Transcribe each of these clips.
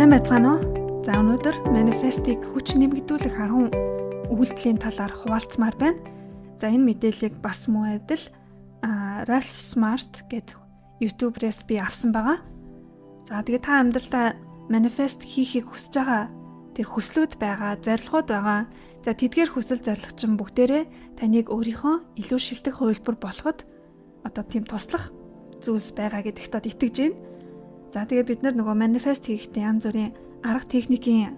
Сайн байцгаана уу? За, өнөөдөр манифестыг хүч нэмэгдүүлэх 10 үйлдэлийн талаар хуваалцмаар байна. За, энэ мэдээллийг бас мөн адил Ralph Smart гэдэг YouTuber-ээс би авсан байгаа. За, тэгээ та амьдралдаа манифест хийхийг хүсэж байгаа тэр хүслүүд байгаа, зорилгууд байгаа. За, тэдгээр хүсэл зорилго чинь бүгдээрээ таныг өөрийнхөө илүү шилдэг хувилбар болоход одоо тийм туслах зүйлс байгаа гэдэгт итгэж байна. За, тэгээ бид нар нөгөө манифест хийхдээ янз бүрийн арга техникийн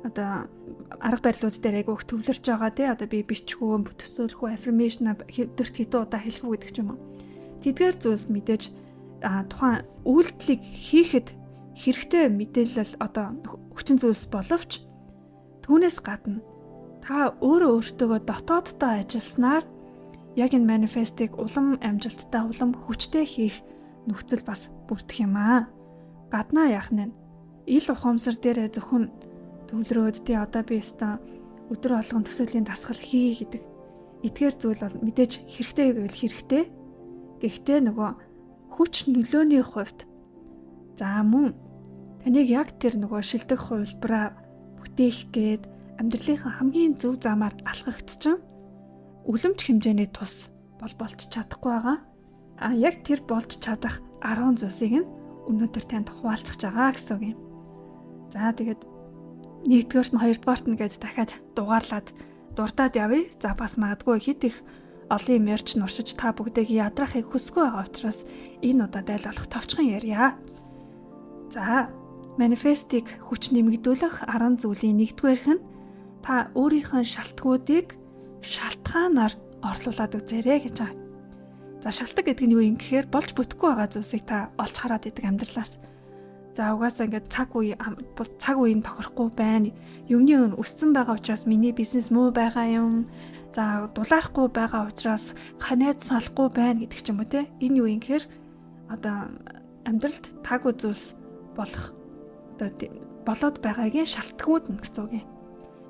одоо арга барилууд дээр айгүй их төвлөрч байгаа, тий, одоо би бичгүү, төсөөлөх үү, affirmation өдөрт хэдэн удаа хэлэх үү гэдэг ч юм уу. Тэдгээр зүйлс мэдээж тухайн үйлдэлийг хийхэд хэрэгтэй мэдээлэл, одоо хүчин зүйлс боловч түүнээс гадна та өөрөө өөртөөгөө дотооддоо ажилласнаар яг энэ манифестыг улам амжилттай, улам хүчтэй хийх нөхцөл бас бүрдэх юм аа. Гаднаа яах нь ил ухамсар дээрээ зөвхөн төвлөрөөд, тий, одоо би өстөн өдөр болгон төсөөлийн дасгал хий гэдэг эдгээр зүйл бол мэдээж хэрэгтэй гэвэл хэрэгтэй. Гэхдээ нөгөө хүч нөлөөний хувьд, за мөн таныг яг тэр нөгөө шилдэг хувилбараа бүтээх гээд амьдралынхаа хамгийн зөв замаар алхахт чинь үлэмж хэмжээний тус бол болж чадахгүй байгаа. А яг тэр болж чадах 10 зүйлсийг нь өнөөдөр танд хуваалцах байгаа гэсэн үг юм. За, тэгээд нэгдүгээрт нь, хоёрдугаарт нь гэж дахиад дугаарлаад дуртаад явъя. За, бас магадгүй хэд их олон юм ярьж нуршиж та бүгдийг ядрахыг хүсэхгүй байгаа учраас энэ удаад айл болох товчхон ярья. За, манифестыг хүч нэмэгдүүлэх 10 зүйлийн нэгдүгээрх нь та өөрийнхөө шалтгуудыг шалтгаанаар орлуулад үзээрэй гэж байгаа. За, шалтгаан гэдэг нь юу юм гэхээр болж бүтэхгүй байгаа зүйлсийг та олж хараад идэг амьдралаас. За, угаасаа ингээд цаг үеийн тохирохгүй байна. Юмны өн өссөн байгаа учраас миний бизнес муу байгаа юм. За, дулаарахгүй байгаа учраас ханиад салахгүй байна гэдэг ч юм уу, те. Энэ юу юм гэхээр одоо амьдралд таагүй зүйлс болох одоо болоод байгаагийн шалтгууд нь гэсэн үг юм.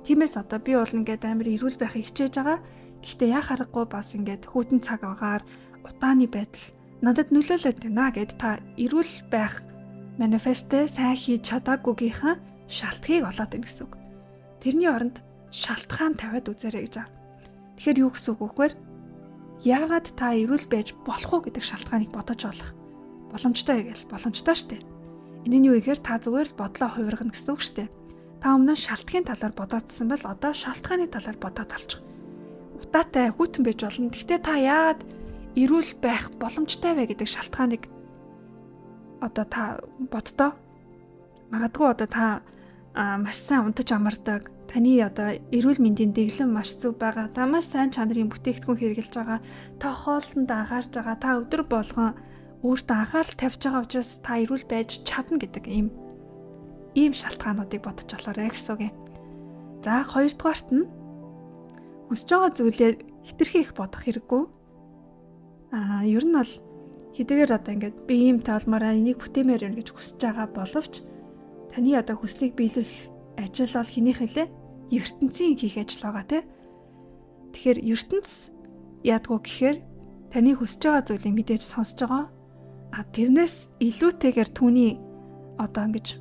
Тиймээс одоо би бол ингээд амар эрүүл байхыг хичээж байгаа. Гэхдээ яа харахгүй бас ингээд хүйтэн цаг агаар утааны байдал надад нөлөөлөд байна гэд та эрүүл байх манифестээ сайн хийж чадаагүйгийнхаа шалтгаыг олоод байна гэсэн үг. Тэрний оронд шалтгаан тавиад үзээрэй гэж байгаа. Тэгэхээр юу гэсэн үг вэ гэхээр яагаад та эрүүл байж болох уу гэдэг шалтгааныг бодож олох боломжтой гэл боломжтой штэ. Энэ нь юу гэхээр та зүгээр л бодлоо хувиргана гэсэн үг штэ. Та өмнө нь шалтгааны талаар бодоодсан бол одоо шалтгааны талаар бодоод олчих. Утаатай хүйтэн байж болно. Гэхдээ та яагаад эрүүл байх боломжтой вэ гэдэг шалтгааныг одоо та боддоо. Магадгүй одоо та маш сайн унтаж амардаг. Таны одоо эрүүл мэндийн дэглэм маш зөв байгаа. Та маш сайн чанарын бүтээгдэхүүн хэрэглэж байгаа. Та хоолнд анхаарч байгаа. Та өдөр болгон өөртөө анхаарал тавьж байгаа учраас та эрүүл байж чадна гэдэг ийм шалтгаануудыг бодож олоорой гэсэн үг юм. За, хоёрдугаарт нь хүсэж байгаа зүйлээ хэтэрхий их бодох хэрэггүй. Ер нь бол хэдийгээр одоо ингээд би ийм таалмаараа энийг бүтээмээр байна гэж хүсэж байгаа боловч таны одоо хүслийг биелүүлэх ажил бол хэнийх хэлээ? Ертөнцийн хийх ажил байгаа, тий. Тэгэхээр ертөнц яадгүй гэхээр таны хүсэж байгаа зүйлийг мэдээж сонсож байгаа. А тэрнээс илүүтэйгээр түүний одоо ингэж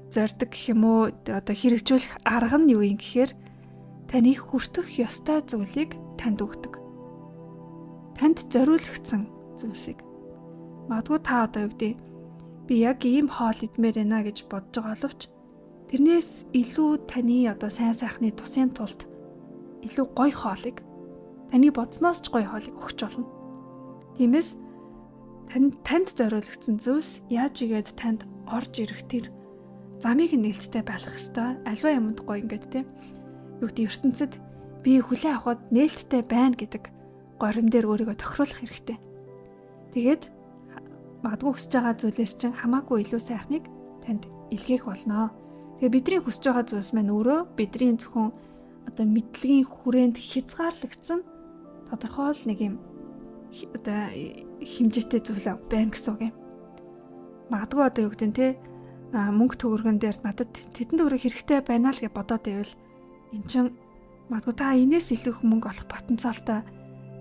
зордог гэх юм уу, одоо хэрэгжүүлэх арга нь юу юм гэхээр таны хүртэх ёстой зүйлийг танд өгдөг. Танд зориулагдсан зүйлсийг. Магадгүй та одоо юу гэдэг, би яг ийм хоол идмээр байна гэж бодож байгаа боловч тэрнээс илүү таны одоо сайн сайхны тусын тулд илүү гоё хоолыг, таны бодсноос ч гоё хоолыг өгч болно. Тиймээс танд зориулагдсан зүйлс яаж игээд танд орж ирэх тэр замыг нээлттэй байх хэвээр. Альва юмд гоё ингээд, те, юу гэдэг, ертөнцид би хүлээн авахд нээлттэй байна гэдэг горим дээр өөрийгөө тохируулах хэрэгтэй. Тэгээд магадгүй хүсэж байгаа зүйлээс чинь хамаагүй илүү сайхныг танд илгээх болно. Тэгээ бидний хүсэж байгаа зүйлс маань өөрөө бидний зөвхөн одоо мэдлэгийн хүрээнд хязгаарлагдсан тодорхой л нэг юм одоо хэмжээтэй зүйл байна гэсэн үг юм. Магадгүй одоо юу гэдэг нь, те, мөнгө төгрөгөн дээр надад тэдэн төгрөг хэрэгтэй байна л гэж бодоод байвал эн чин магадгүй та энэс илүү их мөнгө олох потенциалтай,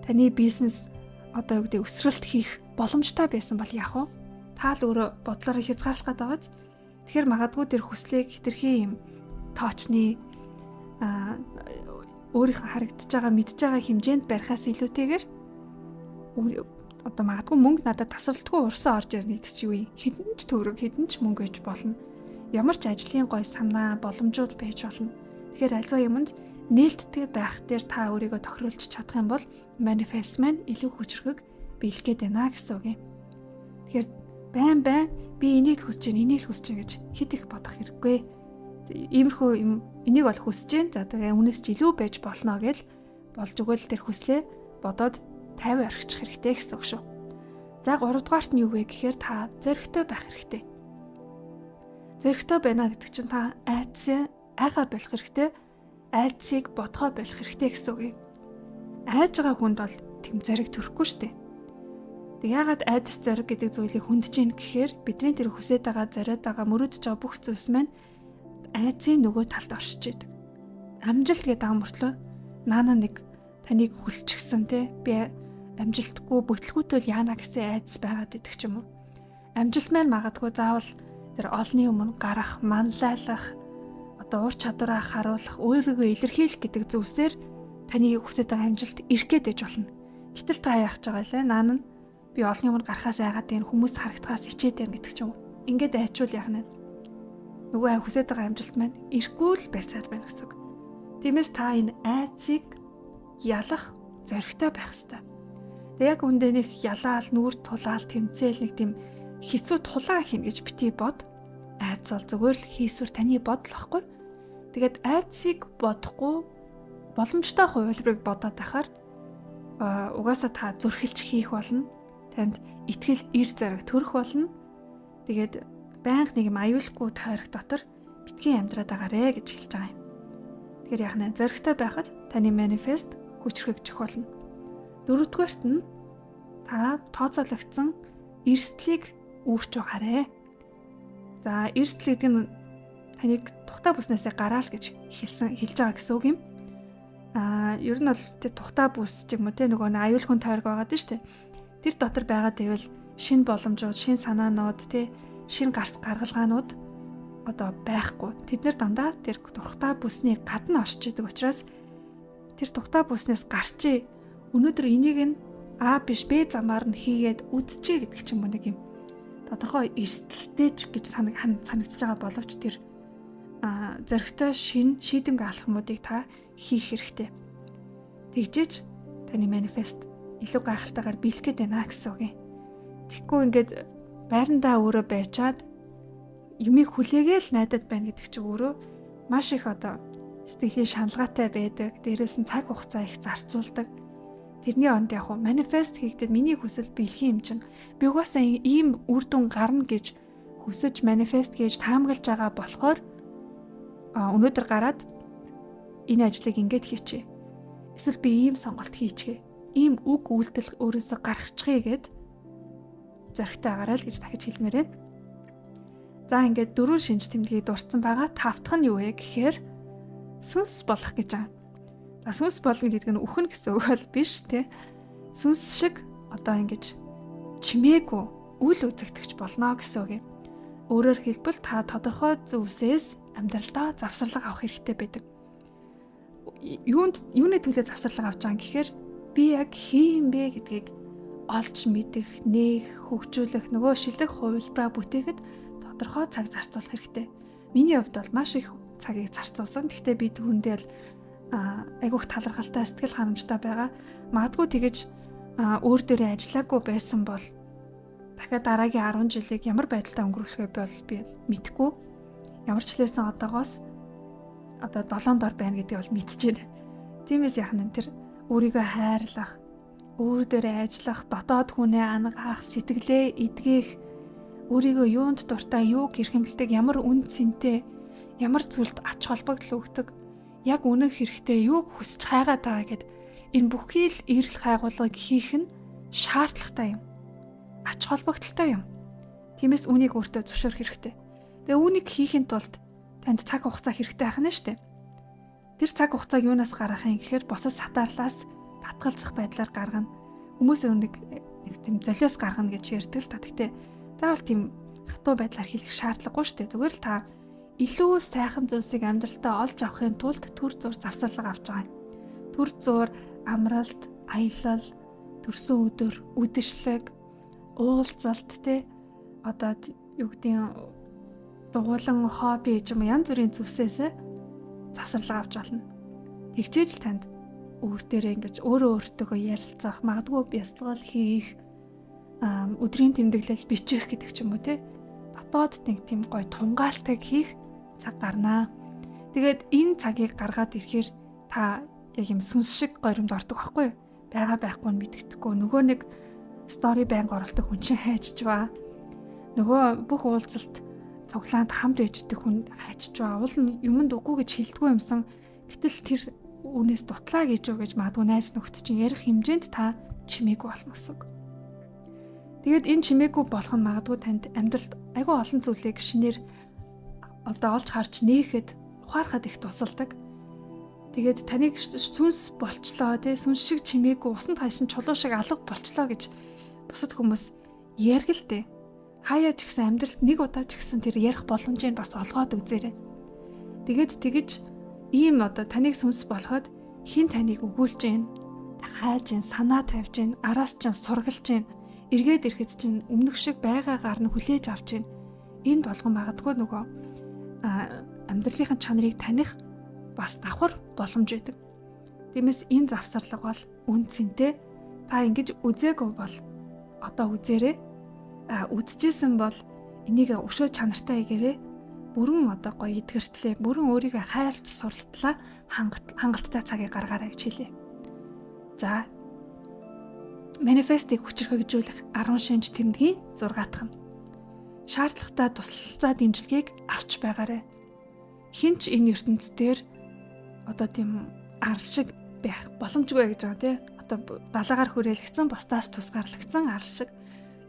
таны бизнес одоо юу гэдэг, өсрөлт хийх боломжтой байсан бол яах вэ? Та л өөрөө бодлороо хязгаарлах гэдэг байгааз. Тэгэхээр магадгүй тэр хүслийг хэтэрхий юм тоочны өөрийнх нь харагдаж байгаа, мэдж байгаа хэмжээнд барихаас илүүтэйгээр одоо магадгүй мөнгө надад тасралтгүй урсан орж ирнэ гэдэг чи юу юм? Хэдэн ч төгрөг, хэдэн ч мөнгө гэж болно. Ямар ч ажлын гой санаа, боломжууд байж болно. Тэгэхээр альва юмд нээлттэй байх дээр та өөрийгөө тохируулж чадах юм бол manifest маань илүү хүчрхэг биелэх гээд байна гэсэн үг юм. Тэгэхээр байн байн би энийг л хүсэж байна, энийг л хүсэж байна гэж хит их бодох хэрэггүй. Иймэрхүү юм энийг бол хүсэж байна. За тэгээ үүнээс ч илүү байж болно гэж болж өгөөл тэр хүслээ бодоод 50 орхичих хэрэгтэй гэсэн үг шүү. За 3 дугаарт нь юу вэ гэхээр та зоригтой байх хэрэгтэй. Зоригтой байна гэдэг чинь та айдсын айгаа болох хэрэгтэй, айдсыг бодгоо болох хэрэгтэй гэсэн үг юм. Айж байгаа хүнд бол тэм зориг төрөхгүй шүү дээ. Тэг яагаад айдас зориг гэдэг зүйлийг хүндэж ийн гэхээр бидний тэр хүсэж байгаа, зориод байгаа, мөрөөдөж байгаа бүх зүйлс маань айдсын нөгөө талд оршиж идэг. Амжилт гэдэг байгаа мөртлөө наана нэг таныг хүлчихсэн те би амжилтгүй бүтлгүүтэл яана гэсэн айдас байгаад идэх ч юм уу. Амжилт маань магадгүй заавал тэр олонний өмнө гарах, манлайлах, одоо ур чадвараа харуулах, өөрийгөө илэрхийлэх гэдэг зүйлсээр таны хүсэж байгаа амжилт ирэх гээд байж болно. Гэтэл та яах гэж байгаа лээ? Наана нь би олонний өмнө гарахаас айгаад байна, хүмүүст харагдахаас ичээд байна гэдэг ч юм уу. Ингээд айчвал яах нь? Нөгөө хүсэж байгаа амжилт маань ирэхгүй л байсаар байна гэсэн үг. Тиймээс та энэ айцыг ялах зоригтой байх ёстой. Тэг яг үндэ нэг ялаал, нүүр тулаал, тэмцээл нэг тийм хэцүү тулаан хийнэ гэж бити бод. Айц бол зүгээр л хийсвэр таны бодол байхгүй. Тэгээд айцыг бодохгүй боломжтой хувилбарыг бодоод байхаар угаасаа та зөрхилж хийх болно. Танд итгэл, эр зориг төрөх болно. Тэгээд байнга нэг юм аюулгүй тойрог дотор битгий амьдраад байгаарэ гэж хэлж байгаа юм. Тэгэхээр яг нь зоригтой байхад таны манифест хүчрхэгжих болно. Дөрөвдүгээрт нь та тооцоологдсон эрсдлийг үүрч байгаарэ. За эрсдэл гэдэг нь таныг тухтай бүснээсээ гараал гэж хэлж байгаа гэсэн үг юм. Ер нь бол тэр тухтай бүс ч юм уу те нөгөө аюулгүй тойрог байгаа дээ шүү дээ. Тэр дотор байгаа гэвэл шинэ боломжууд, шинэ санаанууд те шинэ гарц гаргалгаанууд одоо байхгүй. Тэд нэр дандаа тэр тухтай бүсний гадна оршиж идэг учраас тэр тухтай бүснээс гарчээ. Өнөөдөр энийг нь А биш Б замаар нь хийгээд үзчихэ гэдэг ч юм уу нэг юм тодорхой эрсдэлтэй ч гэж санагдаж байгаа боловч тэр зоригтой шин шийдэмг алхмуудыг та хийх хэрэгтэй. Тэгжээж таны манифест илүү гайхалтайгаар биелэх гээд байна гэсэн үг юм. Тэгэхгүй ингээд байрандаа өөрөө байчаад юмыг хүлээгээл найдаад байна гэдэг чинь өөрөө маш их одоо сэтгэлийн шаналгаатай байдаг. Дээрээс нь цаг хугацаа их зарцуулдаг. Тэрний онд яг хуу манифест хийгдэд миний хүсэл биелэх юм чинь би угаасаа ийм үр дүн гарна гэж хүсэж манифест хийж таамаглаж байгаа болохоор өнөөдөр гараад энэ ажлыг ингээд хийчихье. Эсвэл би ийм сонголт хийчихье. Ийм үг үйлдэл өөрөөсөө гаргачихъя гэд зоригтой агараа л гэж дахиж хэлмээр байна. За ингээд дөрвөн шинж тэмдгийг дурдсан байгаа. Тав дахь нь юу вэ гэхээр сүнс болох гэж байгаа. За сүнс болно гэдэг нь үхэн гэсэн үг бол биш те. Сүнс шиг одоо ингэж чимээгүй үл үзэгдэж болно гэсэн үг юм. Өөрөөр хэлбэл та тодорхой зүйлсээс амьдралдаа завсарлага авах хэрэгтэй байдаг. Юуны төлөө завсарлага авч байгаа юм гэхээр би яг хий юм бэ гэдгийг олж мэдэх, нээх, хөгжүүлэх, нөгөө шилдэг хувилбараа бүтээхэд тодорхой цаг зарцуулах хэрэгтэй. Миний хувьд бол маш их цагийг зарцуулсан. Гэхдээ би түүндээ л айгүйх талархалтай, сэтгэл ханамжтай байгаа. Магадгүй тэгэж өөр дөрөө ажиллаагүй байсан бол дахиад дараагийн 10 жилийг ямар байдалтай өнгөрүүлэх вэ бол би мэдэхгүй. Ямар ч лээсэн одоогоос одоо 7 дор байна гэдгийг бол мэдчихэв. Тиймээс яах нь тэр өөрийгөө хайрлах, өөр дөрөө ажиллах, дотоод хүнээ ангаах, сэтгэлээ эдгэх, өөрийгөө юунд дуртай, юуг эрхэмлдэг, ямар үн цэнтэй, ямар зүйлд ач холбогдол өгдөг, яг үнэн хэрэгтэй юуг хүсэж хайгаад байгаа гэд энэ бүхий л эрэл хайгуулгыг хийх нь шаардлагатай юм. Ач холбогдолтой юм. Тиймээс үүнийг өөртөө зөвшөөрөх хэрэгтэй. Тэгээ үүнийг хийхин тулд танд цаг хугацаа хэрэгтэй байх нь шүү дээ. Тэр цаг хугацааг юунаас гаргах юм гэхээр бусад сатаарлаас татгалзах байдлаар гаргана. Хүмүүс нэг тийм золиос гаргана гэж ярьдаг л та. Гэхдээ заавал тийм хатуу байдлаар хэлэх шаардлагагүй шүү дээ. Зүгээр л та илүү сайхан зүйлсийг амьдралтаа олж авахын тулд түр зуур завсарлага авч байгаа юм. Түр зуур амралт, аялал, төрсөн өдөр, үдэшлэг, уулзалт те одоо юу гэдгийг дугуулan хобби ч юм уу янз бүрийн зүйлсээс завсарлага авч болно. Тэгжээж л танд өөр дээрээ ингэж өөрөө өөртөөгөө ярилцах, магадгүй бясалгал хийх, өдрийн тэмдэглэл бичих гэдэг ч юм уу те. Дотоод нэг тийм гоё тунгаалтыг хийх цаг гарнаа. Тэгээд энэ цагийг гаргаад ирэхээр та яг юм сүнс шиг горимд ордог байхгүй юу? Байгаа байхгүй нь мэддэхгүй. Нөгөө нэг стори байнга оролдог хүн чинь хайчж ба. Нөгөө бүх уулзалт цуглаанд хамт ээж идэх хүн хайчж ба. Уул нь юмд үгүй гэж хэлдэггүй юмсан. Гэтэл тэр үүнээс дутлаа гэж юу гэж магадгүй найз нөхөд чинь ярих хэмжээнд та чимээгүй болно гэсэн үг. Тэгээд энэ чимээгүй болох нь магадгүй танд амьдралд айгүй олон зүйлийг шинээр одоо олж харж нээхэд ухаарахад их тусалдаг. Тэгээд таныг сүнс болчлоо тий сүнс шиг чимээгүй усанд хайсан чулуу шиг алга болчлоо гэж бусад хүмүүс яриг л дээ. Хаяа ч гэсэн амьдралд нэг удаа ч гэсэн тэр ярих боломжийг бас олгоод үзээрэй. Тэгээд тэгэж ийм одоо таныг сүнс болоход хин таныг өгүүлж гин, хайж гин, санаа тавьж гин, араас чинь сургалж гин, эргээд ирэхэд чинь өмнөх шиг байгаагаар нь хүлээж авч гин. Энэ болгон магадгүй нөгөө амьдралынхаа чанарыг таних бас давхар боломж байдаг. Тиймээс энэ завсарлага бол үн цэнтэй. Та ингэж үзээгүй бол одоо үзээрэй. Үзчихсэн бол энийг өшөө чанартай хийгээрэй. Бүрэн одоо гоё эдгэртлээ, бүрэн өөрийгөө хайрлж суралтлаа хангалттай цагийг гаргаарай гэж хэлье. За, манифестыг хүчрхэгжүүлэх 10 шинж тэмдгийн 6 дахь нь. Шаардлагатай туслалцаа дэмжлэгийг авч байгаарай. Хинч энэ ертөнц дээр одоо тийм арал шиг байх боломжгүй гэж байгаа тий. Одоо далаагаар хүрээлэгдсэн, бусдаас тусгаарлагдсан арал шиг.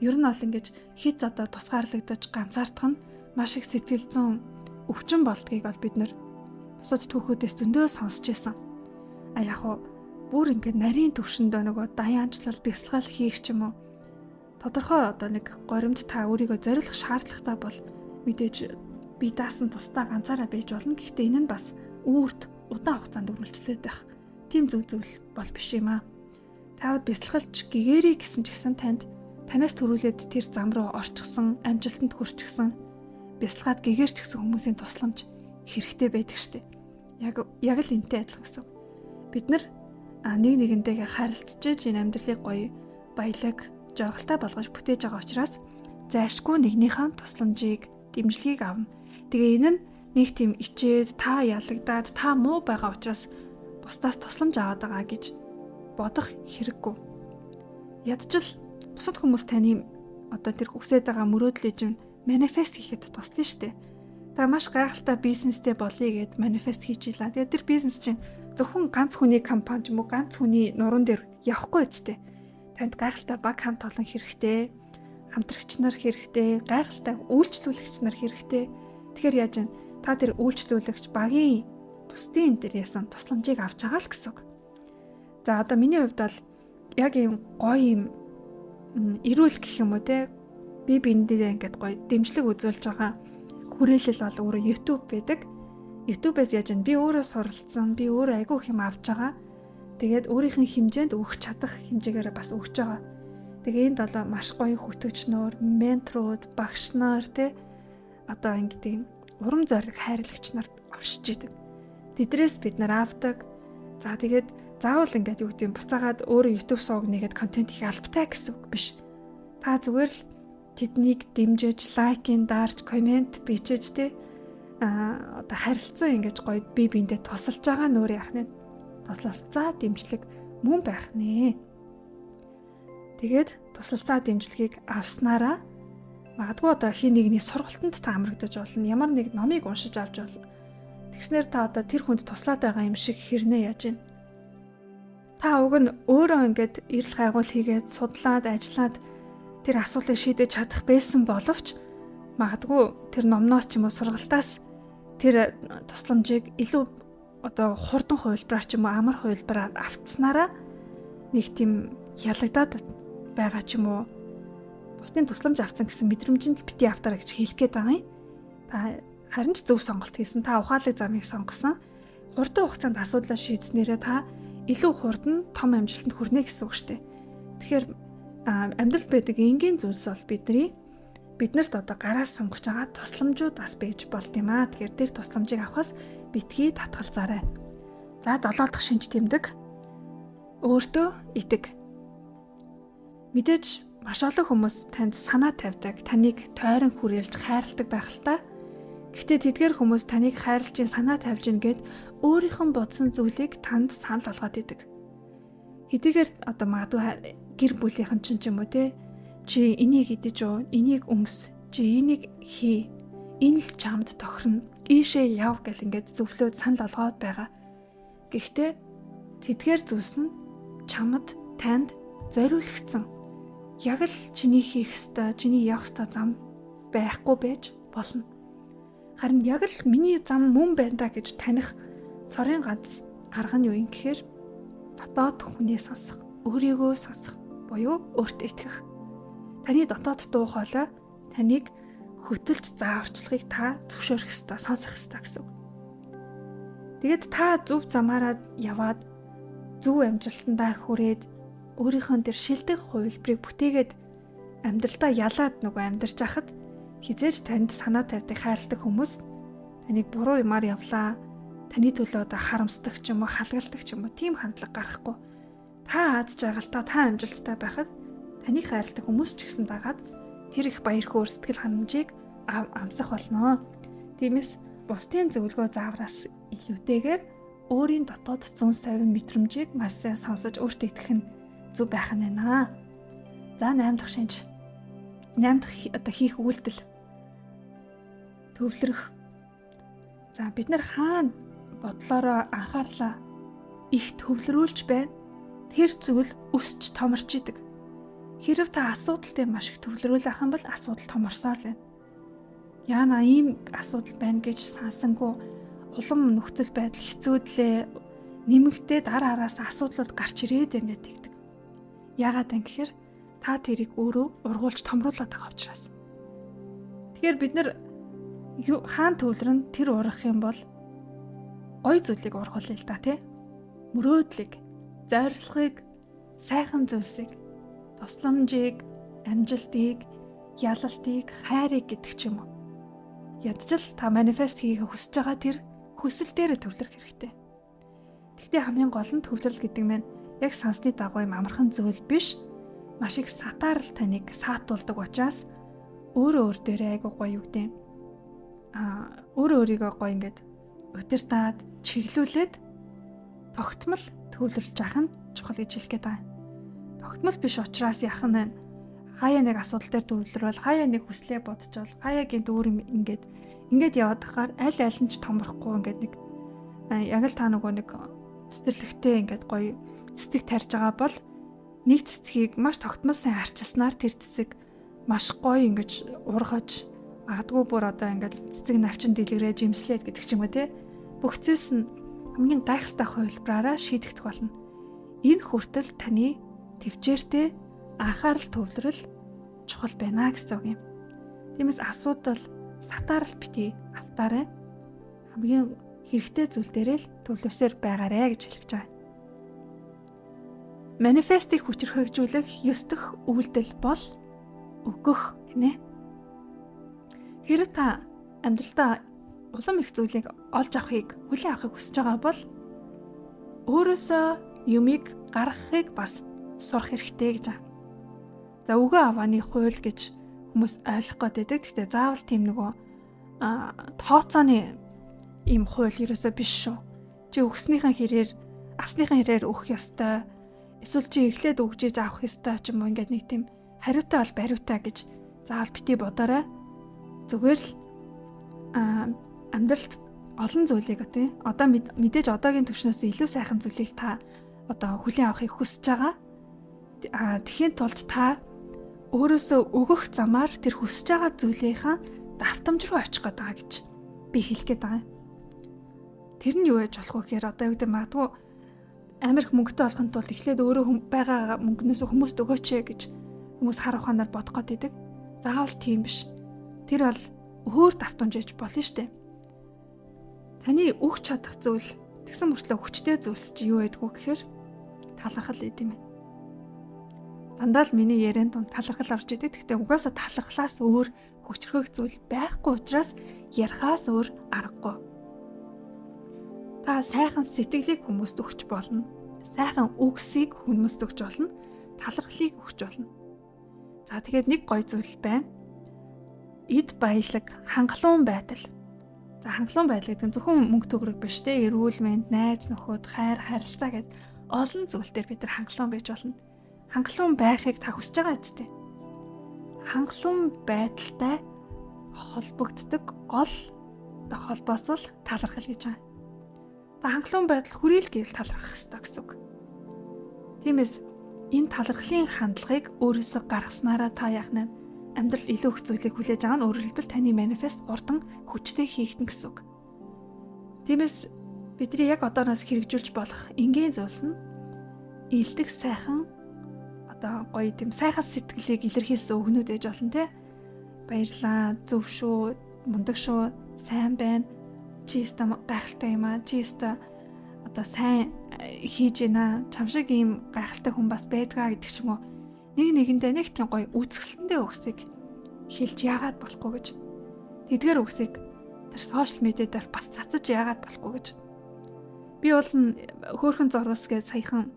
Ер нь бол ингэж хит одоо тусгаарлагдаж ганцаардах нь маш их сэтгэл зүйн өвчин болдгийг бол бид нэр бусад түүхүүдээс зөндөө сонсч байсан. А яг уу бүр ингээд нарийн төвшөндөө нөгөө даяанчлал, бясалгал хийх ч юм уу тодорхой одоо нэг горимд та өөрийгөө зориулах шаардлагатай бол мэдээж бие даасан тусдаа ганцаараа байж болно. Гэхдээ энэ нь бас үүрт удаан хугацаанд үргэлжлээд байх тийм зөв зүйл бол биш юм аа. Та бясалгалч гэгэрий гэсэн ч гэсэн танд танаас төрүүлээд тэр зам руу орчихсон, амжилтанд хүрчихсэн, бясалгаад гэгэрч гэсэн хүмүүсийн тусламж хэрэгтэй байдаг штеп. Яг л энтэй адилхан гэсэн. Бид нар нэг нэгэндээ харилцаж энэ амьдралыг гоё баялаг, жаргалтай болгож бүтээж байгаа учраас зайлшгүй нэгнийхээ тусламжийг, дэмжлэгийг авна. Тэгээ энэ нь нэг тийм ичээд та ялагдаад та муу байгаа учраас бусдаас тусламж аваад байгаа гэж бодох хэрэггүй. Ядчил бусад хүмүүс таны одоо тэр хүсээд байгаа мөрөөдлийг чинь манифест хийхэд туслана шүү дээ. Та маш гайхалтай бизнестэй болъё гэд манифест хийж илаа. Тэгээд тэр бизнес чинь зөвхөн ганц хүний компани ч юм уу ганц хүний нуруунд дээр явахгүй үсттэй. Танд гайхалтай баг хамт олон хэрэгтэй, хамтрагч нар хэрэгтэй, гайхалтай үйлчлүүлэгч нар хэрэгтэй. Тэгэхээр яаж вэ? Та тэр үйлчлүүлэгч багийн бусдын дээр ясан тусламжийг авч байгаа л гэсэн үг. За одоо миний хувьд бол яг ийм гоё юм эрүүл гэх юм уу те би биендээ ингээд гоё дэмжлэг үзүүлж байгаа хүрээлэл бол өөрөө YouTube байдаг. YouTube-ээс яаж вэ? Би өөрөө суралцсан, би өөрөө айгүй их юм авч байгаа. Тэгээд өөрийнх нь хэмжээнд өгч чадах хэмжээгээр бас өгч байгаа. Тэгээ энд бол маш гоё хөтөчнөр, менторууд, багш нар те одоо ингэдэг урам зориг хайрлагч нар оршиж идэг. Тэдрээс бид нар авдаг. За тэгээд заавал ингээд юу гэдэг юм буцаагаад өөрөө YouTube сувг нэгээд контент хийх албатай гэсэн үг биш. Та зүгээр л тэднийг дэмжиж, лайкын дарж, комент бичиж те одоо харилцан ингэж гоё бие биендээ тусалж байгаа нөр яах нэ туслалцаа дэмжлэг мөн байх нэ. Тэгээд туслалцаа дэмжлэгийг авснараа магадгүй одоо хин нэгний сургалтанд та амрагдаж болно. Ямар нэг номыг уншиж авч болно. Тэгснээр та одоо тэр хүнд туслаад байгаа юм шиг хэрнээ яаж вэ? Та уг нь өөрөө ингээд эрэл хайгуул хийгээд судлаад ажиллаад тэр асуултыг шийдэж чадах байсан боловч магадгүй тэр номноос ч юм уу сургалтаас тэр тусламжийг илүү одоо хурдан хувилбараар ч юм уу амар хувилбараар автснараа нэг тийм ялагдаад байгаа ч юм уу Бусдын тусламж авсан гэсэн мэдрэмжинд л бити автаарай гэж хэлэх гээд байгаа юм. Та харин ч зөв сонголт хийсэн. Та ухаалаг замыг сонгосон. Хурдан хугацаанд асуудлаа шийдснээрээ та илүү хурдан том амжилтанд хүрнэ гэсэн үг шүү дээ. Тэгэхээр амьдралд байдаг энгийн зүйлс бол биднэрт одоо гараас сунгаж байгаа тусламжууд бас байж болд юм аа. Тэгэхээр тэр тусламжийг авахаас битгий татгалзаарай. За 7 дахь шинж тэмдэг өөртөө итэг. Мэдээж маш олон хүмүүс танд санаа тавьдаг, таныг тойрон хүрээлж хайрладаг байх л та. Гэхдээ тэдгээр хүмүүс таныг хайрлаж, санаа тавьж гин гэд өөрийнх нь бодсон зүйлийг танд санал болгоод идэг. Хэдийгээр одоо магадгүй гэр бүлийнхэн чинь ч юм уу те, чи энийг идэж уу, энийг өмс, чи энийг хий, энэ л чамд тохирно, ийшээ яв гэл ингээд зөвлөөд санал олгоод байгаа. Гэхдээ тэдгээр зүйлс нь чамд танд зориулагдсан. Яг л чиний хийх ёстой, чиний явах ёстой зам байхгүй байж болно. Харин яг л миний зам мөн байна да гэж таних цорын ганц арга нь юу юм гэхээр дотоод хүнээ сонсох, өөрийгөө сонсох буюу өөртөө итгэх. Таны дотоод дуу хоолой таныг хөтөлж зааварчилгыг та зөвшөөрөх ёстой, сонсох ёстой гэсэн үг. Тэгээд та зөв замаараа яваад зөв амжилтандаа хүрээд өөрийнхөө тэр шилдэг хувилбарыг бүтээгээд амьдралдаа ялаад нөгөө амьдарч байхад хизээж танд санаа тавьдаг, хайрладаг хүмүүс таныг буруу юмар явлаа, таны төлөө одоо харамсдаг ч юм уу, халгалдаг ч юм уу, тийм хандлага гаргахгүй. Та аз жаргалтай, та амжилттай байхад таныг хайрладаг хүмүүс ч гэсэн дагаад тэр их баяр хөөр, сэтгэл ханамжийг амсах болно. Тиймээс бусдын зөвлөгөө заавраас илүүтэйгээр өөрийн дотоод зүүн совин мэдрэмжийг маш сайн сонсож өөртөө итгэх нь зөв байх нь байна. За 8 дахь шинж. 8 дахь одоо хийх үйлдэл. Төвлөрөх. За бид нар хаана бодлороо анхаарлаа их төвлөрүүлж байна. Тэр зүйл өсч томорч идэг. Хэрв та асуудал дээр маш их төвлөрүүл ах юм бол асуудал томорсоор л байна. Яана ийм асуудал байна гэж сансангүй улам нөхцөл байдал хэцүүдлээ нэмэгдээд ар араас асуудлууд гарч ирээд байна гэдэг. Яагаад юм гэхээр та тэрийг өөрөө ургуулж томруулаад байгаа учраас. Тэгэхээр бид нар хаан төвлөрөн тэр ургах юм бол гой зүйлийг ургуулъя л да тий. Мөрөөдлийг, зорилгыг, сайхан зүйлсийг, тусламжийг, амжилтыг, ялалтыг, хайрыг гэдэг ч юм уу. Ядчил та манифест хийхээ хүсэж байгаа тэр хүсэл дээрээ төвлөрөх хэрэгтэй. Гэхдээ хамгийн гол нь төвлөрөл гэдэг нь яг сансны дагуу юм амархан зүйл биш. Маш их сатаарл таныг саатуулдаг учраас өөрөө өөр дээрээ айгуу гоё юу гэдэг. Өөрөө өөрийгөө гоё ингээд удирдаад чиглүүлээд тогтмол төвлөрлж явах нь чухал гэж хэлэх гээд байгаа. Тогтмол биш учраас яах нь вэ? Хаяа нэг асуудал дээр төвлөрөөл, хаяа нэг хүслээ бодчоол, хаяа гинт өөр юм ингээд ингээд яваад тахаар аль аль нь ч томрохгүй ингээд нэг яг л та нөгөө нэг цэцэрлэгтэй ингээд гоё цэцэг тарьж байгаа бол нэг цэцгийг маш тогтмол сайн арчилснаар тэр цэцэг маш гоё ингэж ургаж магадгүй бүр одоо ингээд цэцэг навчин дэлгэрээ жимслээд гэдэг ч юм уу те. Бүх зүйлс нь хамгийн гайхалтай хувилбараараа шийдэгдэх болно. Энэ хүртэл таны төвчээртэй анхаарал төвлөрөл чухал байна гэсэн үг юм. Тиймээс асуудал сатаарл бити автаарай. Хамгийн хэрэгтэй зүйл дээрээ л төвлөрсөөр байгаарэ гэж хэлж байгаа. Манифестийг хүчрхэгжүүлэх 9 дэх үйлдэл бол өгөх гинэ. Хэрв та амьдралдаа улам их зүйлийг олж авахыг, хүлээн авахыг хүсэж байгаа бол өөрөөсөө юмыг гаргахыг бас сурах хэрэгтэй гэж байна. За өгөө авааны хууль гэж хүмүүс ойлгох гээд байдаг. Гэхдээ заавал тийм нөгөө тооцооны ийм хууль ерөөсөө биш шүү. Чи өгснийхэн хэрээр, авсныхан хэрээр өгөх ёстой. Эсвэл чи эхлээд өгж иж авах ёстой ч юм уу ингээд нэг тийм хариутай бол бариутай гэж заавал бити бодоорой. Зүгээр л амьдралд олон зүйлийг тий одоо мэдээж одоогийн түвшнээс илүү сайхан зүйлийг та одоо хүлээн авахыг хүсэж байгаа. Тэхийн тулд та өөрөөсөө өгөх замаар тэр хүсэж байгаа зүйлийнхаа давтамж руу очих гээд байгаа гэж би хэлэх гээд байгаа юм. Тэр нь юу яаж болох вэ гэхээр одоо юу гэдэг магадгүй амар их мөнгөтэй болохын тулд эхлээд өөрөө байгаа мөнгнөөс хүмүүст өгөөч гэж Хүмүүс хар ухаанаар бодох гээд идэг. Заавал тийм биш. Тэр бол өөр давтамж ээж болно штэ. Таны өгч чадах зүйл тэгсэн мөртлөө хүчтэй зүйлс чи юу байдгүй гэхээр талархал идэм юм. Дандаа л миний ярианд дунд талархал орж идэг. Гэхдээ угаасаа талархлаас өөр хүчрхэг зүйл байхгүй учраас ярихаас өөр аргагүй. Та сайхан сэтгэлийг хүмүүст өгч болно. Сайхан үгсийг хүмүүст өгч болно. Талархлыг өгч болно. За тэгээд нэг гоё зүйл байна. Эд баялаг, хангалуун байдал. За хангалуун байдал гэдэг нь зөвхөн мөнгө төгрөг биш те, эрүүл мэнд, найз нөхөд, хайр, харилцаа гэд олон зүйл дээр бид нар хангалуун байж болно. Хангалуун байхыг та хүсэж байгаа үсттэй. Хангалуун байдалтай холбогддог гол холбоос л талархал гэж байгаа. Та хангалуун байдал хүрээ л гэвэл талархах ёстой гэсэн үг. Тиймээс энэ талархлын хандлагыг өөрөөсөө гаргаснараа та яах нь амьдрал илүү их зүйлийг хүлээж байгаа нь өөрөөр хэлбэл таны манифест хурдан хүчтэй хийгдэн гэсэн үг. Тиймээс бидний яг одооноос хэрэгжүүлж болох энгийн зүйлс нь илдэх сайхан одоо гоё тийм сайхан сэтгэлийг илэрхийлсэн өгнүүд ээж олон те. Баярлаа, зөв шүү, мундаг шүү, сайн байна. Чи өстө гайхалтай юм аа. Чи өстө одоо сайн хийж гинэ. Чам шиг ийм гайхалтай хүн бас байдгаа гэдэг ч юм уу. Нэг нэгэндээ нэг тийм гоё үзэсгэлэнтэй үгсийг хэлж яагаад болохгүй гэж. Тэдгээр үгсийг тэр сошиал медиа дээр бас цацаж яагаад болохгүй гэж. Би бол хөөхөн зурвас гэж саяхан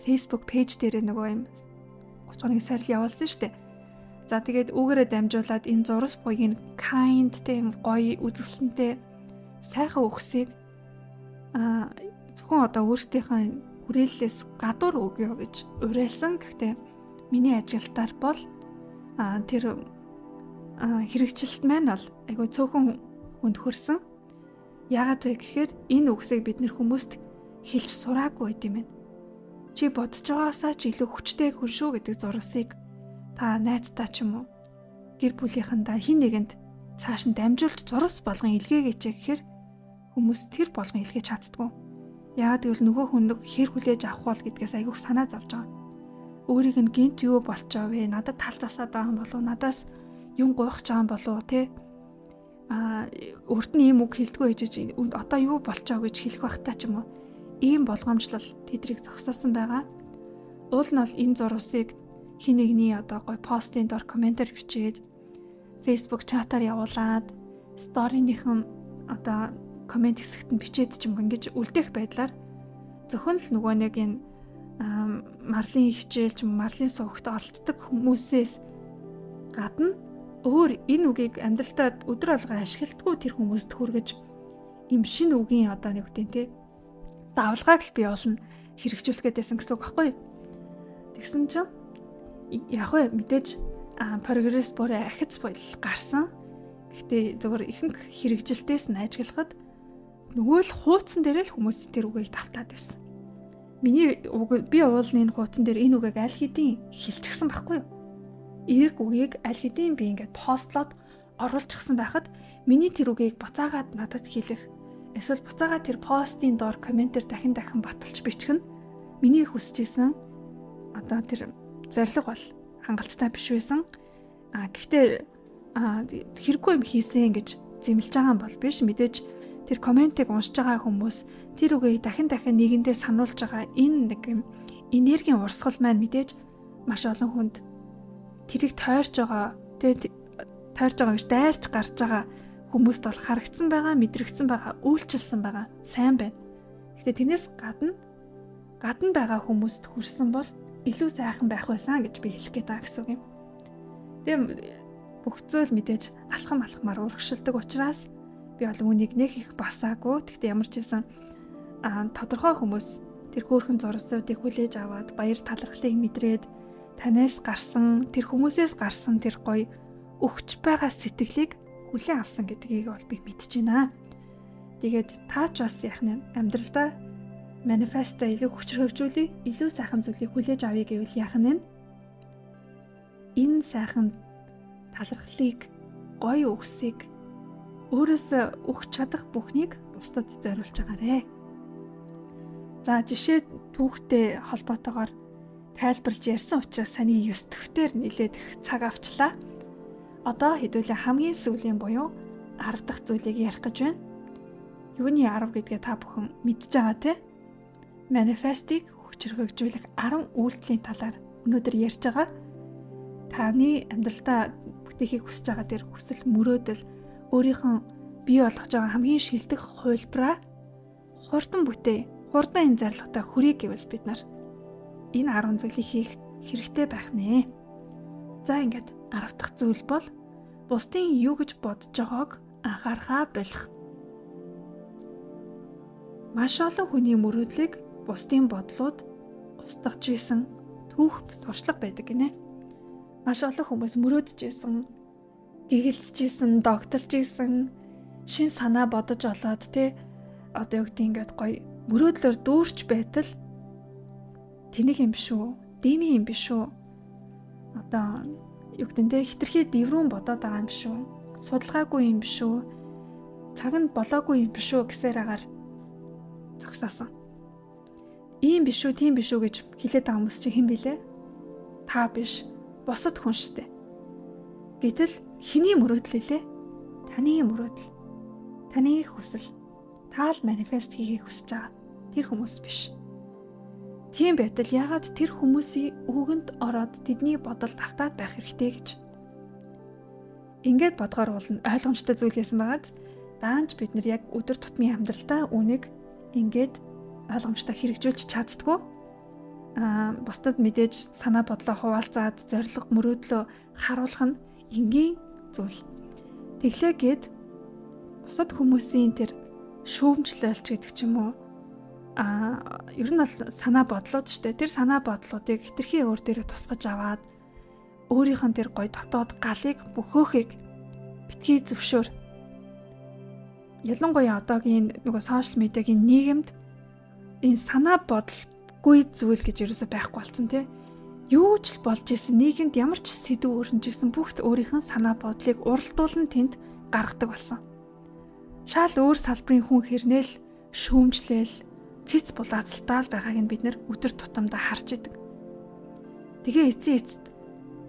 Facebook пэйж дээр нөгөө юм 30 хоногийн сорил явуулсан шүү дээ. За тэгээд үүгээрээ дамжуулаад энэ зурвас буйг kind тийм гоё үзэсгэлэнтэй сайхан үгсийг зөвхөн одоо өөрсдийнхээ хүрээллээс гадуур өгөө гэж уриалсан. Гэхдээ миний ажилтаар бол тэр хэрэгжилт маань бол айгүй цөөхөн хүнд хүрсэн. Яагаад вэ гэхээр энэ үгсийг бид нэр хүмүүст хэлж сураагүй байд юм байна. Чи бодож байгаасаа ч илүү хүчтэй хүн шүү гэдэг зурсыг та найздаа ч юм уу гэр бүлийнхэндээ хин нэгэнд цааш нь дамжуулж зурс болгон илгээгээч гэхээр хүмүүс тэр болгон илгээж чаддгүй. Яагаад гэвэл нөгөө хүн нэг хэр хүлээж авах бол гэдгээс айгүйх санаа зовж байгаа. Өөрийг нь гинт юу болчоо вэ? Надад тал засаад байгаа юм болов уу? Надаас юм гуйх байгаа юм болов уу те? Урд нь ийм үг хэлдэггүй ээжэж одоо юу болчоо гэж хэлэх байхтай ч юм уу. Ийм болгоомжлол тэдрийг зогсоосон байгаа. Уул нь бол энэ зурвасыг хин нэгний одоо гой постын дор комментэр бичээд Facebook чатаар явуулаад сториныхан одоо коммент хэсэгт нь бичээд ч юм ингэж үлдэх байдлаар зөвхөн л нөгөө нэг энэ марлын хичээл ч юм марлын сувгт оролцдог хүмүүсээс гадна өөр энэ үгийг амьдралтаа өдөр болгон ашигладаггүй тэр хүмүүст хүргэж им шинэ үгийн одоо нэг үгтэй те давлгааг л би болно хэрэгжүүлэх гэдээсэн гэсэн үг байхгүй юу. Тэгсэн чинь яг вэ мэдээж прогресс бүрээ ахиц буйл гарсан. Гэхдээ зөвхөн ихэнх хэрэгжилтээс нь ажиглахад нөгөө л хуудсан дээр л хүмүүс тэр үгийг давтаад байсан. Миний үг би уулны энэ хуудсан дээр энэ үгийг аль хэдийн хэлчихсэн байхгүй юу? Эерэг үгийг аль хэдийн би ингээд постлоод оруулчихсан байхад миний тэр үгийг буцаагаад надад хэлэх эсвэл буцаагаад тэр постын доор комментээр дахин дахин баталж бичих нь миний хүсэж исэн одоо тэр зорилго бол хангалттай биш байсан. Гэхдээ хэрэггүй юм хийсэн гэж зэмлэж байгаа юм бол биш. Мэдээж тэр комментиг уншиж байгаа хүмүүс тэр үгийг дахин дахин нэгэндээ сануулж байгаа энэ нэг юм энергийн урсгал маань мэдээж маш олон хүнд тэрийг тойрч байгаа, тэгээд тойрч байгаа гэж дайрч гарч байгаа хүмүүст бол харагдсан байгаа, мэдрэгдсэн байгаа, үйлчилсэн байгаа. Сайн байна. Гэхдээ тэрнээс гадна байгаа хүмүүст хүрсэн бол илүү сайхан байх байсан гэж би хэлэх гээд байгаа гэсэн үг юм. Тэгээ бүх зүйл мэдээж алхам алхмаар урагшилдаг учраас би бол үүнийг нэг их басаагүй. Гэхдээ ямар ч байсан тодорхой хүмүүс тэр хөөрхөн зурсуудыг хүлээж аваад баяр талархлыг мэдрээд танаас гарсан тэр хүмүүсээс гарсан тэр гоё өгч байгаа сэтгэлийг хүлээн авсан гэдгийг бол би мэдэж байна. Тэгээд та ч бас яах нь амьдралдаа манифеста илүү хүчрхэгжүүлээ, илүү сайхан зүйлийг хүлээж авъя гэвэл яах нь энэ сайхан талархлыг, гоё үгсийг өөрөөсөө өгч чадах бүхнийг бусдад зориулж байгаарэ. За жишээ түүхтэй холбоотойгоор тайлбарлаж ярьсан учраас саний 9 дөхтөр нилээд их цаг авчлаа. Одоо хэдүүлээ хамгийн сүүлийн буюу 10 дахь зүйлийг ярих гэж байна. Юуны 10 гэдгээ та бүхэн мэдж байгаа те? Манифестыг хүчрхэгжүүлэх 10 үйлдэлийн талаар өнөөдөр ярьж байгаа. Таны амьдралдаа бүтээхийг хүсэж байгаа тэр хүсэл мөрөөдөл өөрийнхөө бий болгож байгаа хамгийн шилдэг хувилбараа хурдан бүтээ, хурдан энэ зорилготой хүрье гэвэл бид нар энэ 10 зүйлийг хийх хэрэгтэй байх нэ. За ингээд 10 дахь зүйл бол бусдын юу гэж бодож байгааг анхаарахаа болох. Маш олон хүний мөрөөдлийг бусдын бодлууд устгаж исэн түүх туршлага байдаг гинэ. Маш олон хүмүүс мөрөөдөж исэн, гэгэлцэж исэн, догтолж исэн, шин санаа бодож олоод те одоо юу гэдэг ингээд гоё мөрөөдлөөр дүүрч байтал тэнэг юм биш үү? Дими юм биш үү? Одоо юу гэдэг те хитрхи дэврүүн бодоод байгаа юм биш үү? Судалгаагүй юм биш үү? Цаг нь болоогүй юм биш үү гэсээр агаар зогсоосон. Ийм биш үү, тийм биш үү гэж хэлээд байгаа хүмүүс чи хэн бэлээ? Та биш, бусад хүн штэ. Гэтэл хэний мөрөөдөл илээ? Таны мөрөөдөл. Таны хүсэл. Та л манифест хийхийг хүсэж байгаа. Тэр хүмүүс биш. Тийм байтал яагаад тэр хүмүүсийн үгэнд ороод тэдний бодолд автаад байх хэрэгтэй гэж. Ингээд бодгоор бол ойлгомжтой зүйл байсан байгааз даанч бид нар яг өдөр тутмын амьдралдаа үүнийг ингээд ойлгомжтой хэрэгжүүлж чаддгүй. Бусдад мэдээж санаа бодлоо хуваалцаад зорилго мөрөөдлөө харуулах нь энгийн зүйл. Тэглээ гээд бусад хүмүүсийн тэр шүүмжлэлч гэдэг ч юм уу ер нь бол санаа бодлууд штэ. Тэр санаа бодлуудыг хитрхи өөр дээрээ тусгаж аваад өөрийнх нь тэр гой дотоод галыг бөхөөхийг битгий зөвшөөр. Ялангуяа одоогийн нөгөө сошиал медиагийн нийгэмд энэ санаа бодлгүй зүйл гэж ерөөсөй байхгүй болсон тий. Юу ч л болж исэн нийгэмд ямар ч сэдв өрнөж исэн бүгд өөрийнх нь санаа бодлыг уралдуулан тэнд гаргадаг болсон. Шал өөр салбарын хүн хэрнээл шүүмжлээл цэц булаацалтай л байгааг нь бид нэр өдөр тутамдаа харж идэг. Тэгээ эцсийн эцэст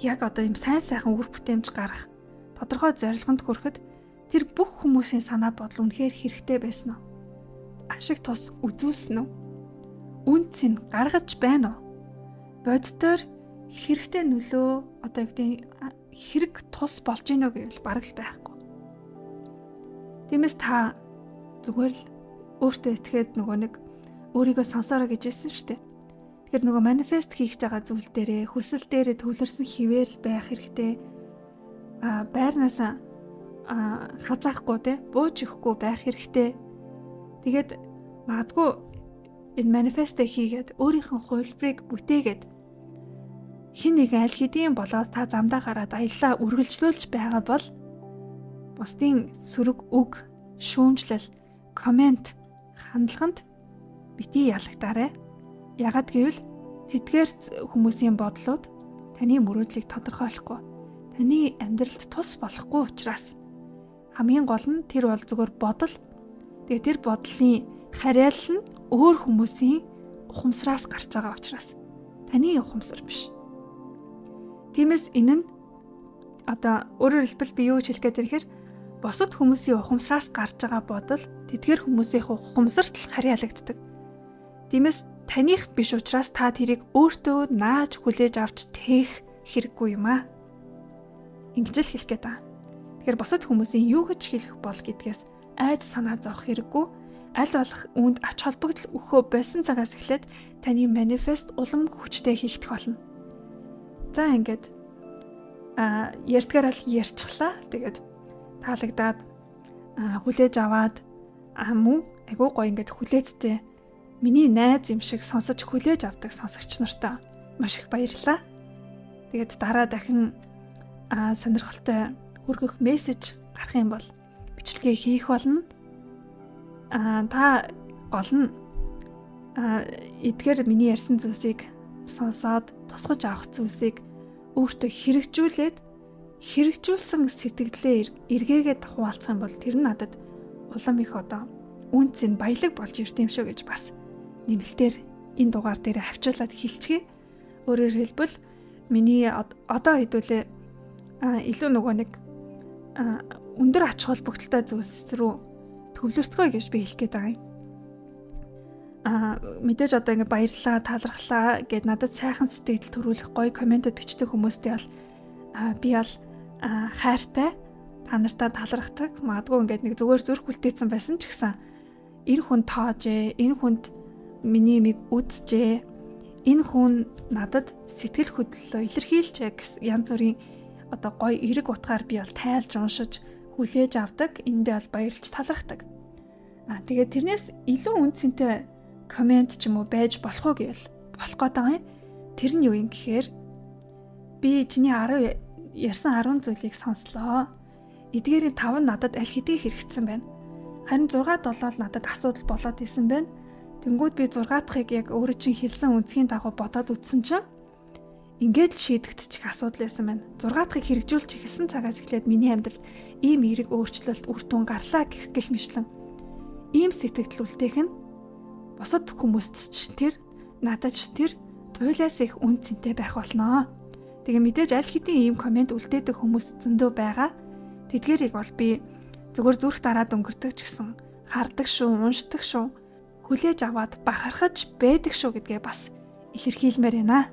яг одоо юм сайн сайхан үр бүтээмж гаргах тодорхой зорилгонд хүрэхэд тэр бүх хүмүүсийн санаа бодол үнэхээр хэрэгтэй байсан уу? Ашиг тус үзүүлсэн үү? Үн цэн гаргаж байна уу? Боддоор хэрэгтэй нөлөө одоо юу гэдэг хэрэг тус болж гинөө гэвэл бараг л байхгүй. Тиймээс та зүгээр л өөртөө итгээд нөгөө нэг өөрийгөө сонсоорой гэж хэлсэн шүү дээ. Тэгэхээр нөгөө манифест хийх гэж байгаа зүйл дээрээ хүсэл дээрээ төвлөрсөн хിവэр л байх хэрэгтэй. Байрнаасаа хазаахгүй те бууж өгөхгүй байх хэрэгтэй. Тэгээд магадгүй энэ манифестээ хийгээд өөрийнх нь хувилбарыг бүтээгээд хин нэгэн аль хэдийн болоод та замдаа гараад аяллаа үргэлжлүүлж байгаа бол бусдын сөрөг үг, шүүмжлэл, комент хандлаганд битгий ялагдаарай. Ягаад гэвэл тэдгээр хүмүүсийн бодлууд таны мөрөөдлийг тодорхойлохгүй, таны амьдралд тус болохгүй учраас хамгийн гол нь тэр бол зүгээр бодол. Тэгээ тэр бодлын хариал нь өөр хүмүүсийн ухамсараас гарч байгаа учраас таны ухамсар биш. Тиймээс энэ нь одоо өөрөөр хэлбэл би юу гэж хэлэх гээд ирэхээр бусад хүмүүсийн ухамсараас гарч байгаа бодол тэдгээр хүмүүсийн ухамсарт л хариалагддаг. Тиймээс таних биш учраас та тэрийг өөртөө нааж хүлээж авч тээх хэрэггүй юм аа. Ингэж л хэлэх гээд байгаа. Тэгэхээр бусад хүмүүсийн юу гэж хэлэх бол гэдгээс айж санаа зовох хэрэггүй. Аль болох үүнд ач холбогдол өгөхөө болсон цагаас эхлээд таны манифест улам хүчтэй хийгдэх болно. За ингээд ярьдгаараа л ярьчихлаа. Тэгээд таалагдаад хүлээж аваад мөн айгуу гоё ингээд хүлээцтэй миний найз юм шиг сонсож хүлээж авдаг сонсогч нартаа маш их баярлалаа. Тэгээд дараа дахин сонирхолтой хүргэх мессеж гарах юм бол бичлэгээ хийх болно. Та гол нь эдгээр миний ярьсан зүйлсийг сонсоод тусгаж авах зүйлсийг өөртөө хэрэгжүүлээд хэрэгжүүлсэн сэтгэлээ эргээгээд хуваалцах юм бол тэр нь надад улам их одоо үн цэн баялаг болж ирд юм шүү гэж бас нэмэлтээр энэ дугаар дээр хавчуулаад хэлчихье. Өөрөөр хэлбэл миний одоо хэдүүлээ илүү нөгөө нэг өндөр ач холбогдолтой зүйлс рүү төвлөрцгөө гэж би хэлэх гээд байгаа юм. Мэдээж одоо ингэ баярлаа, талархлаа гэд надад сайхан сэтгэл төрүүлэх гоё комментууд бичдэг хүмүүстэй бол би бол хайртай, та нартай талархдаг. Магадгүй ингээд нэг зүгээр зүрх үлдээсэн байсан ч гэсэн энэ хүн тоожээ, энэ хүнд миний юмыг үзжээ, энэ хүн надад сэтгэл хөдлөлөө илэрхийлжээ гэсэн янз бүрийн одоо гоё эерэг утгаар би бол тайлж уншиж хүлээж авдаг. Эндээ бол баярлж талархдаг. Тэгээд тэрнээс илүү үн цэнтэй коммент ч юм уу байж болох уу гэвэл болох гээд байгаа юм. Тэр нь юу юм гэхээр би чиний 10 ярьсан 10 зүйлийг сонслоо. Эдгээрийн 5 нь надад аль хэдийн хэрэгцсэн байна. Харин 6 7 л надад асуудал болоод исэн байна. Тэнгүүд би 6 дахьыг яг өөрөө чинь хэлсэн үнцгийн дагуу бодоод үзсэн чинь ингээд л шийдэгдчих асуудал байсан байна. 6 дахьыг хэрэгжүүлж эхэлсэн цагаас эхлээд миний амьдралд ийм эерэг өөрчлөлт үр дүн гарлаа гэх мэтлэн ийм сэтгэл үлдээх нь бусад хүмүүст ч тэр надад ч тэр туйлаас их үн цэнтэй байх болно. Тэгээ мэдээж аль хэдийн ийм коммент үлдээдэг хүмүүс зөндөө байгаа. Тэдгээрийг бол би зүгээр зүрх дараад өнгөрдөг ч гэсэн хардаг шүү, уншдаг шүү, хүлээж аваад бахархаж байдаг шүү гэдгээ бас илэрхийлмээр байна.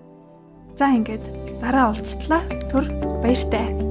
За ингээд дараа уулзтлаа. Түр баяртай.